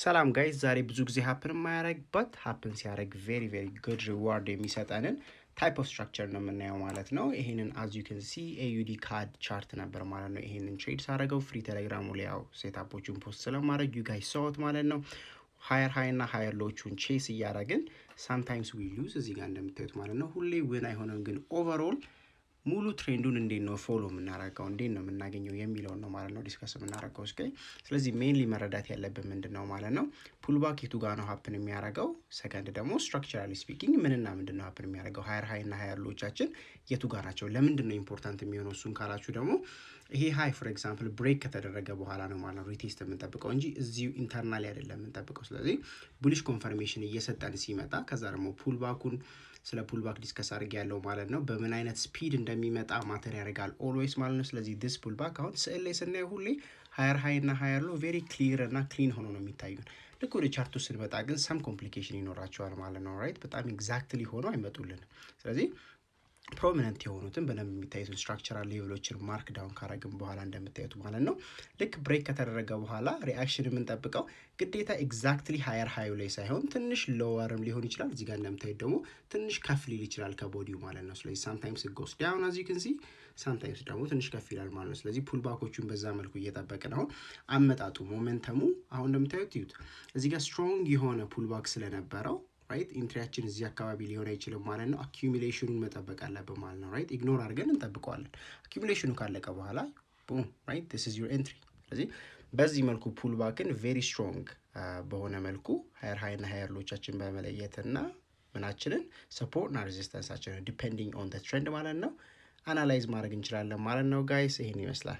ሰላም guys፣ ዛሬ ብዙ ጊዜ happen የማያደርግ but happen ሲያደርግ very very good reward የሚሰጠንን type of structure ነው የምናየው ማለት ነው። ይሄንን as you can see AUD CAD chart ነበር ማለት ነው። ይሄንን trade ሳደርገው free ቴሌግራሙ ላይ ያው setup ኦቹን post ስለማድረግ you guys saw it ማለት ነው። Higher high እና higher low ኦቹን chase እያደረግን sometimes we lose እዚህ ጋር እንደምታዩት ማለት ነው። ሁሌ win አይሆንም፣ ግን overall ሙሉ trend ኡን እንዴት ነው follow የምናደርገው፣ እንዴት ነው የምናገኘው የሚለውን ነው ማለት ነው discuss የምናደርገው። እስከ ስለዚህ mainly መረዳት ያለብን ምንድን ነው ማለት ነው፣ pullback የቱ ጋር ነው happen የሚያደርገው፣ ሰከንድ ደግሞ structurally speaking ምንና ምንድን ነው happen የሚያደርገው፣ higher high እና higher low ኦቻችን የቱ ጋር ናቸው፣ ለምንድን ነው important የሚሆነው እሱን ካላችሁ ደግሞ ይሄ high for example break ከተደረገ በኋላ ነው ማለት ነው retest የምንጠብቀው እንጂ እዚሁ internally አይደለም የምንጠብቀው። ስለዚህ bullish confirmation እየሰጠን ሲመጣ ከዛ ደግሞ pullback ኡን፣ ስለ pullback discuss አድርጌያለሁ ማለት ነው። በምን አይነት speed እንደሚመጣ matter ያደርጋል always ማለት ነው። ስለዚህ this pullback አሁን ስዕል ላይ ስናየው ሁሌ higher high እና higher low very clear እና clean ሆኖ ነው የሚታዩን። ልክ ወደ chart ኡ ስንመጣ ግን some complication ይኖራቸዋል ማለት ነው። Right፣ በጣም exactly ሆኖ አይመጡልንም። ስለዚህ prominent የሆኑትን በደንብ የሚታዩትን structural level ኦችን mark down ካረግን በኋላ እንደምታዩት ማለት ነው፣ ልክ break ከተደረገ በኋላ reaction የምንጠብቀው ግዴታ exactly higher high ኡ ላይ ሳይሆን ትንሽ lower ም ሊሆን ይችላል። እዚህ ጋር እንደምታዩት ደግሞ ትንሽ ከፍ ሊል ይችላል ከ body ው ማለት ነው። ስለዚህ sometimes goes down as you can see፣ sometimes ደግሞ ትንሽ ከፍ ይላል ማለት ነው። ስለዚህ pullback ኦቹን በዛ መልኩ እየጠበቅን አሁን አመጣጡ momentum ኡ አሁን እንደምታዩት እዩት። እዚህ ጋር strong የሆነ pullback ስለነበረው right entry ያችን እዚህ አካባቢ ሊሆን አይችልም ማለት ነው። Accumulation ኑን መጠበቅ አለብን ማለት ነው። Right፣ ignore አድርገን እንጠብቀዋለን። Accumulation ኑ ካለቀ በኋላ boom፣ right፣ this is your entry። ስለዚህ በዚህ መልኩ pullback ን very strong በሆነ መልኩ higher high እና higher low ኦቻችን በመለየት እና ምናችንን support እና resistance ኣችንን depending on trend ማለት ነው analyze ማድረግ እንችላለን ማለት ነው guys። ይሄን ይመስላል።